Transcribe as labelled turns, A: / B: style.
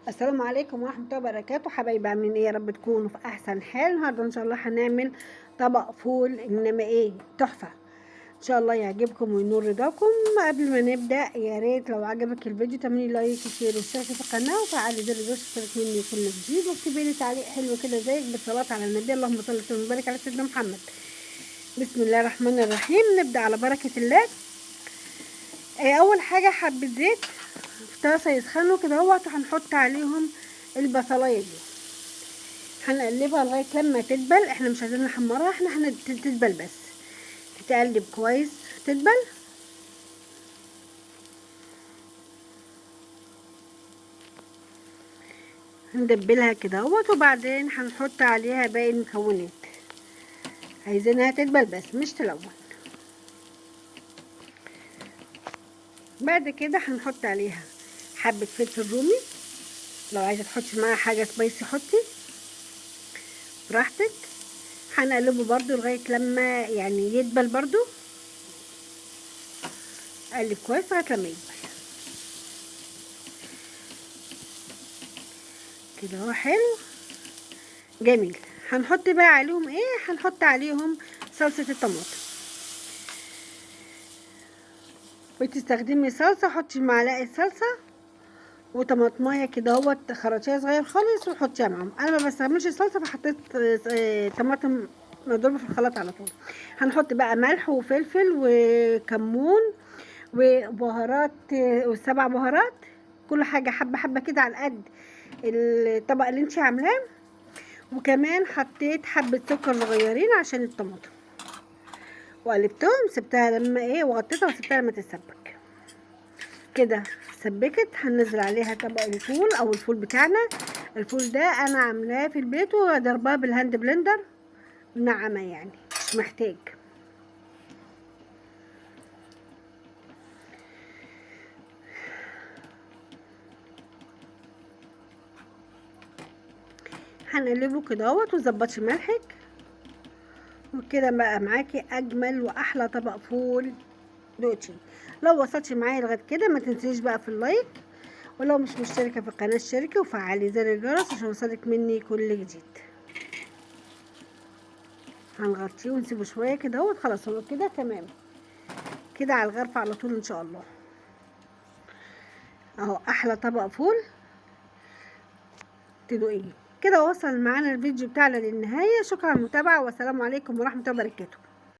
A: السلام عليكم ورحمة الله وبركاته. حبايبي عاملين ايه؟ يا رب تكونوا في احسن حال. النهارده ان شاء الله هنعمل طبق فول انما ايه تحفة، ان شاء الله يعجبكم وينور رضاكم. قبل ما نبدا يا ريت لو عجبك الفيديو تعملي like و share واشتركي في القناة وفعلي زر الجرس عشان مني كل جديد، واكتبي لي تعليق حلو كده زيك بالصلاة على النبي، اللهم صل وسلم وبارك على سيدنا محمد. بسم الله الرحمن الرحيم. نبدا على بركة الله. اول حاجة حبه زيت في طاسه يسخنوا كده اهوت، وهنحط عليهم البصلايه دي، هنقلبها لغاية لما تدبل. احنا مش عايزين نحمرها، احنا تدبل بس، تتقلب كويس تدبل. هندبلها كده اهوت، وبعدين هنحط عليها باقي المكونات. عايزينها تدبل بس مش تلون. بعد كده هنحط عليها حبة فلفل رومي، لو عايزة تحطي معاها حاجة سبايسي حطي براحتك. هنقلبه برضو لغاية لما يعني يدبل، برضو قلب كويس لغاية لما يدبل كده اهو. حلو جميل. هنحط بقى عليهم ايه؟ هنحط عليهم صلصة الطماطم. بتستخدمي صلصه، حطي معلقه صلصه وطماطمايه كده اهوت، خرطيه صغير خالص وحطيها معاهم. انا ما بستعملش صلصه فحطيت طماطم مضروبة في الخلاط على طول. هنحط بقى ملح وفلفل وكمون وبهارات والسبع بهارات، كل حاجة حبه حبه كده على قد الطبق اللي انت عاملاه. وكمان حطيت حبه سكر صغيرين عشان الطماطم، وقلبتهم سبتها لما ايه، وغطيتها وسبتها لما تتسبك كده. سبكت، هننزل عليها طبق الفول او الفول بتاعنا. الفول ده انا عاملاه في البيت وضرباه بال hand blender، ناعمة يعني مش محتاج. هنقلبه كده اهوت وظبطي ملحك، وكده بقى معاكي اجمل واحلى طبق فول دقتي. لو وصلتي معايا لغاية كده ما تنسيش بقى في ال like، ولو مش مشتركة في القناة اشتركي وفعلي زر الجرس عشان يوصلك مني كل جديد. هنغطيه ونسيبه شوية كده اهوت. خلاص هو كده تمام كده على الغرفة على طول ان شاء الله. اهو احلى طبق فول تدوقيه كده. وصل معانا الفيديو بتاعنا للنهاية. شكرا على المتابعة، والسلام عليكم ورحمة الله وبركاته.